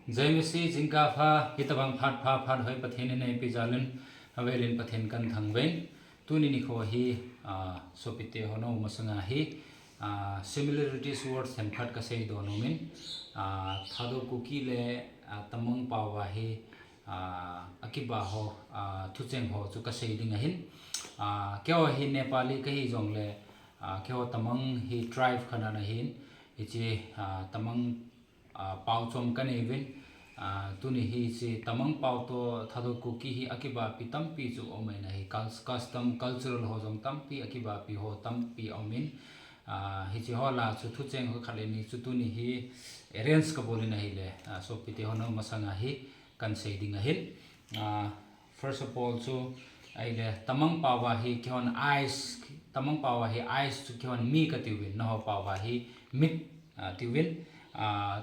जय मिसी जिंका फा हितबंग फाट फा फाट होय पथेन ने पिजालन हवेलिन पथेन कन थंगवेन तुनि निखो ही सोपिते होनो मसंगा ही सिमिलरिटीज वर्ड्स हम फट का सही दोनों में थादो कुकी ले तमंग पावा ही अकिबा हो थुचेंग हो चुका सही दिंग हिन क्या ही नेपाली कहीं जोंगले क्या तमंग ही ट्राइब खना नहीं इचे तमंग पाव चोम कने इवन तुनि ही से तमंग पाव तो थादो कुकी ही अकिबा पी तंपी जो ओमेन ही कस्टम कल्चरल हो जोंग तंपी अकिबा पी हो तंपी ओमेन ही जे होला चु थुचेंग हो खालेनी चु तुनि ही अरेंज का बोले नहीं ले सो पिते हो न मसंगा ही कंसेडिंग हिल फर्स्ट ऑफ ऑल चु आइले तमंग पावा ही क्यों आइस तमंग पावा ही आइस चु क्यों मी कतिविन न हो पावा ही मिट तिविन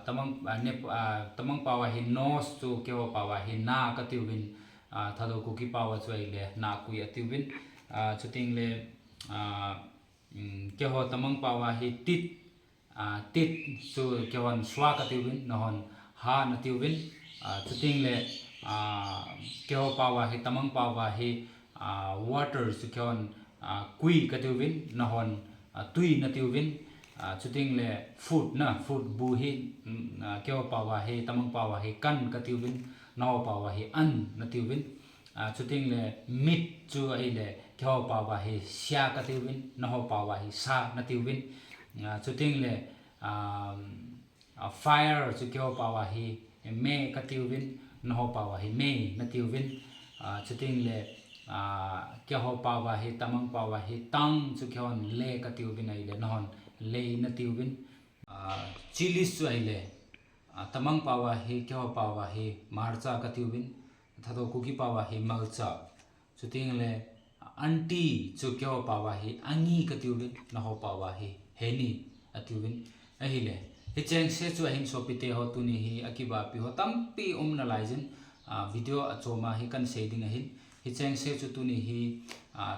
तमंग पावा ही नोस चु क्यों पावा ही ना कतिविन थादो कुकी पावा चु आइले ना कुई अतिविन चुतिंगले क्या हो तमंग पावा ही टिट टिट चु क्यों स्वा कतिविन नहन हा नतिविन चुतिंगले क्या हो पावा ही तमंग पावा ही वाटर चु क्यों कुई कतिविन नहन तुई नतिविन चुतिंगले फूड ना फूड बुही क्या हो पावा ही तमंग पावा ही कन कतिविन नौ पावा ही अन नतिविन चुतिंगले मीट चु आइले क्या हो पावा ही स्या कतिविन नहो पावा ही सा नतिविन चुतिंगले फायर चु क्या हो पावा ही मे कतिविन नहो पावा ही मे नतिविन चुतिंगले क्या हो पावा ही तमंग पावा ही तंग चु क्या हो ले कतिविन आइले नहन ले नतिविन चिलीस चु आइले तमंग पावा ही क्या हो पावा ही मार्चा कतिविन थादो कुकी पावा ही मलचा चुतिंगले अंटी चु क्या हो पावा ही अंगी कतिविन नहो पावा ही हेनी अतिविन अहिले हिचेंग से चु अहिन सोपिते हो तुनि ही अकिबा पि हो तंपी उमना लाइजन वीडियो अचोमा ही कन सेडिंग अहिन हिचेंग से चु तुनि ही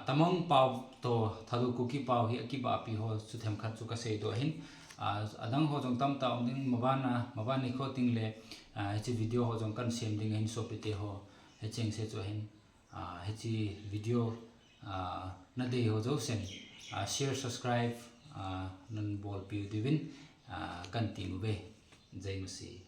तमंग पाव तो थादो कुकी पाव ही अकिबा पि हो चु थेम खत चु का सेदो अहिन अदंग हो जोंग तम ताउंग मबानी खो तिंगले हिची वीडियो हो जोंग कन सेमदिंग अहिन सोपिते हो हिचेंग से चु अहिन हिची वीडियो नदे हो जो सेन शेयर सब्सक्राइब नन बोल पी दिविन कंटिन्यू बे जय मसी।